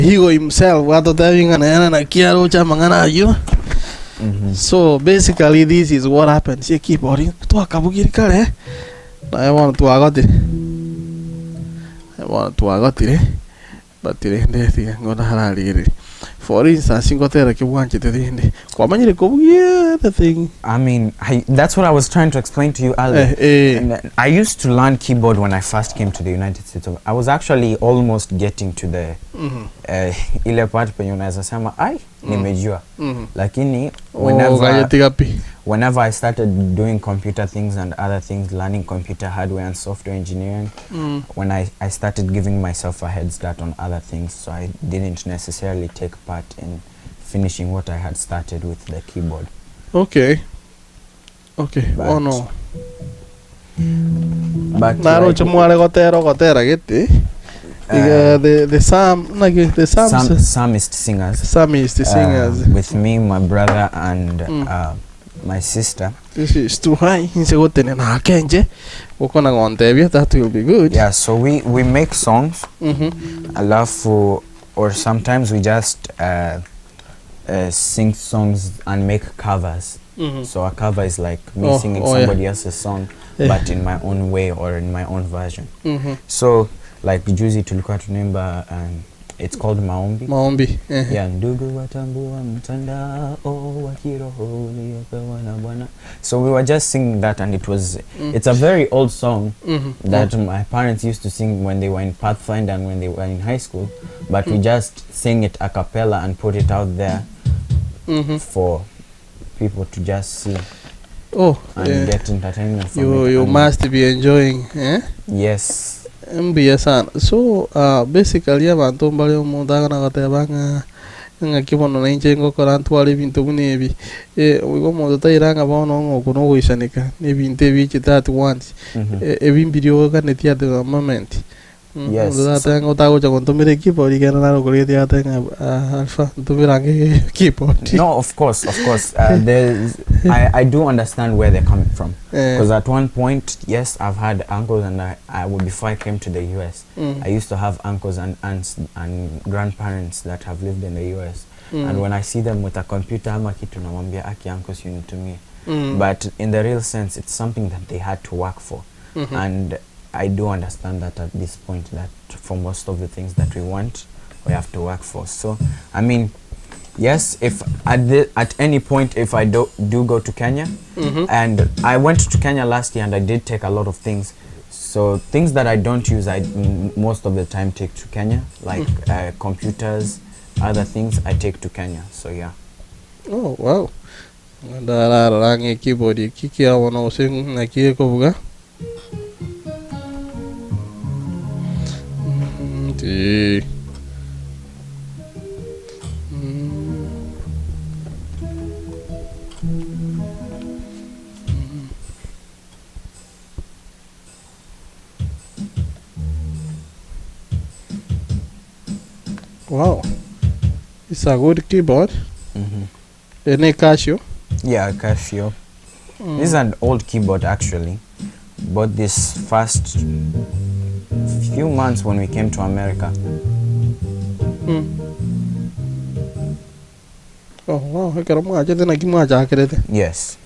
Higo himself atotebi ng'a nere naki aroche amang'ana ayio. So basically this is what happens ekeyboard twakabugiri kare naye bono twagotire naye bono twagotire but rende tiga nigo nararigereria. For instance ngotera ki bwanchete rende kwamanyire kobugia anything. I mean, I, that's what I was trying to explain to you earlier. Eh, eh. And then I used to learn keyboard when I first came to the United States. Of, I was actually almost getting to the eh, ile part penye unaweza sema ai nimejua. Lakini whenever, Ogayetiga pi. whenever I started doing computer things and other things, learning computer hardware and software engineering, when I started giving myself a head start on other things, so I didn't necessarily take part in finishing what I had started with the keyboard. Okay. Okay, But- bono But naroche like, mware gotera ogotera gete iga the psalm naki the psalms psalmist singers. psalmist singers With me, my brother, and Mm. my sister. This is too high inse gotenena ake nche gokona gontebia that will be good. Yeah, so we make songs. Alafu, or sometimes we just sing songs and make covers. So a cover is like me Oh, singing oh, yeah. somebody else's song, but in my own way or in my own version. So like juzi tulikuwa tunaimba it's called Maombi. Maombi. Yeah, ndugu watambua mtandao wa kiroho uliopewa na Bwana. So we were just singing that and it was it's a very old song that my parents used to sing when they were in Pathfinder and when they were in high school, but we just sing it a cappella and put it out there for people to just see Oh, and yeah. get entertainment from You it. you And must be enjoying, eh? Yes. Mbuya sana. So basically abanto mbare omonto agana goteba ng'a ng'aki bono nainche ngokora ntware ebinto buna ebi. Eh, igo omonto taira ng'a bono ng'a oko nogoisaneka na ebinto ebichete at once. Ebi mbiria oganetie at the moment. Yes. Omonto tateba ng'a otagocha gontomera ekeyboard ekero nare okoretie agateba ng'a ah, Alpha ntomera ange ekeyboard. No, of course, of course. There's, I do understand where they're coming from. Because at one point, yes, I've had uncles, and I before I came to the US, I used to have uncles and aunts and grandparents that have lived in the US. And when I see them with a computer, ama kitu namwambia aki uncles you need to me. But in the real sense, it's something that they had to work for. And I do understand that at this point, that for most of the things that we want, we have to work for. So, I mean, yes, if at the, at any point, if I do go to Kenya, and I went to Kenya last year and I did take a lot of things. So things that I don't use, I most of the time take to Kenya, like computers, other things I take to Kenya. So yeah. Oh, wow. Ndararora ng'a ekeyboard eki kiabono gose naki gekobuga. Ti. Wow. It's a good keyboard. Ene Casio. Yeah, Casio. This is an old keyboard actually. Bought this first few months when we came to America. Oh, wow. Ekero mwachete naki mwachakerete. Yes.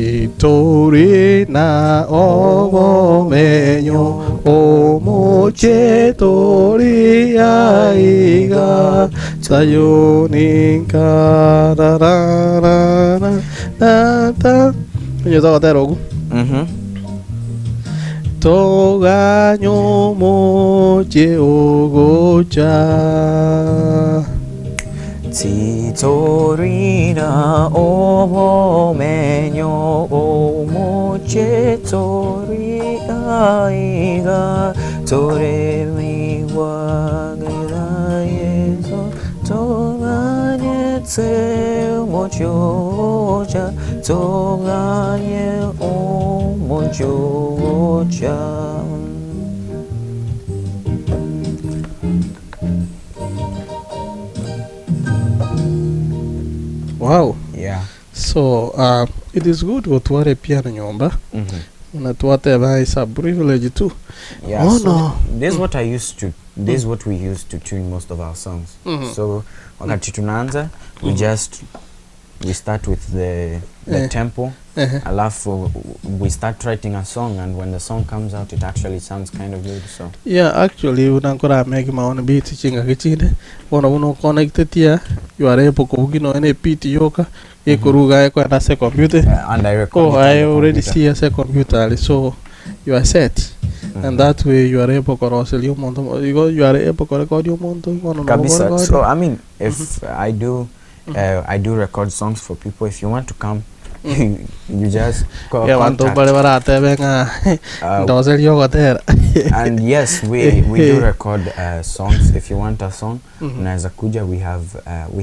Titori na obomenyo omoche tori aiga Sayuni karararara ta ta. Onye togotera ogu. Toganyo moche ogocha. Titorina obomenyo omoche tori aiga tore miwa yeso toganye tse mochocha toganye omochocha. Wow. Yeah. So So it is good gotwara epiano nyomba, buna twateba is a privilege too. Yeah, so Bono this is what I used to this is what we used to tune most of our songs. So wakati tunaanza we just we start with the tempo alafu we start writing a song and when the song comes out it actually sounds kind of good so Yeah, actually buna nkora make my own beat chingaki chinde bono buna okonectetia you are able kobugia nonya na ebeat yoka ekoruga ekoenda ase ecomputer. And I record Oh, it on I the already computer. see ase ecomputer are so you are set and that way you are able koroseria omonto igo you are able korekoria omonto bono nabo Kabisa. okorekoria. So I mean, if I do, I do record songs for people. If you want to come, you just Yeah, abanto contact. mbare baratebe ng'a ndoserie ogotera. And yes, we do record songs. If you want a song, unaweza kuja. We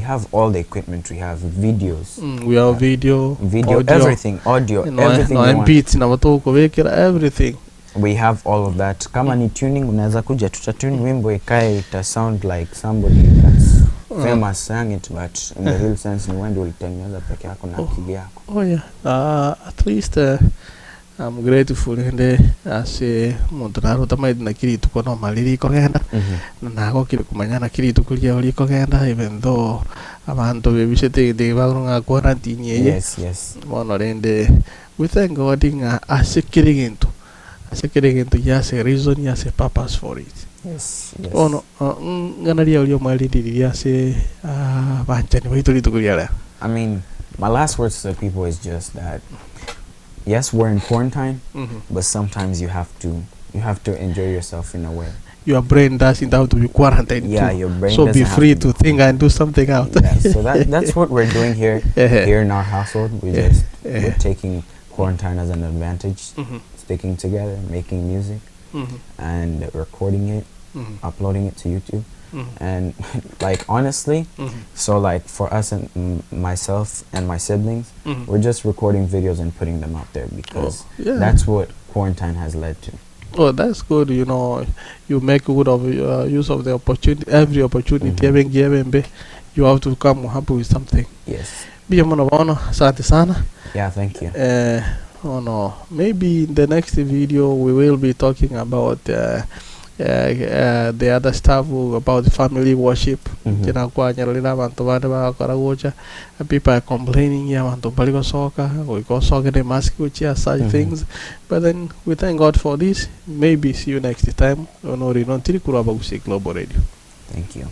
have all the equipment. We have videos. We have video, Video, audio, everything, audio, no, everything no you want. beats nabo togokobekera everything. We have all of that. Kama ni tuning, unaweza kuja tutatune wimbo ikae ita sound like somebody that's famous sang it, but in the real sense ni wewe ndio ulitengeneza peke yako na Oh. akili yako. Oh yeah, at least I'm grateful ende ase omonto naro otamaeti naki rituko nomari rikogenda na nagokire komanya naki rituko riao rikogenda even though abanto bebisete egento eke bagoro ng'a quarantine eye bono rende we thank God ng'a ase kera egento ase kera egento he has a reason he has a purpose for it. Bono ng'ana riao riomweri riria ase abanchani baito rituko ria rero. I mean, my last words to the people is just that yes, we're in quarantine, but sometimes you have to enjoy yourself in a way. Your brain doesn't have to be quarantined Yeah, too. your brain So be doesn't have free to to think and do something out. Yeah, so that's what we're doing here here in our household. We just we're taking quarantine as an advantage, sticking together, making music, and recording it, uploading it to YouTube, and like honestly, so like for us and myself and my siblings, we're just recording videos and putting them out there because that's what quarantine has led to. Oh, that's good. You know, you make good of use of the opportunity, every opportunity. Even given, you have to come happy with something. Mbuya mono bono, asante sana. Yeah, thank you. Oh no, maybe in the next video we will be talking about the other stuff about family worship. Kina kwanyarorera abanto bande bagakora gocha people are complaining ya abanto mbari gosoka goika osoke ne mask gochia such things, but then we thank God for this. Maybe see you next time onori nontiri kurwa Abagusii Global Radio. Thank you.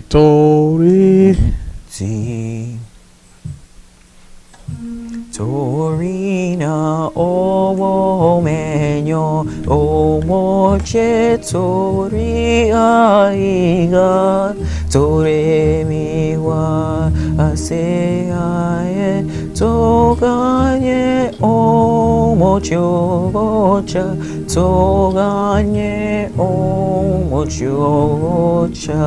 Titori Ti Torina o menyo o moche tori aiga tore mi wa ase aye toganye o mocho gocha toganye o mocho gocha.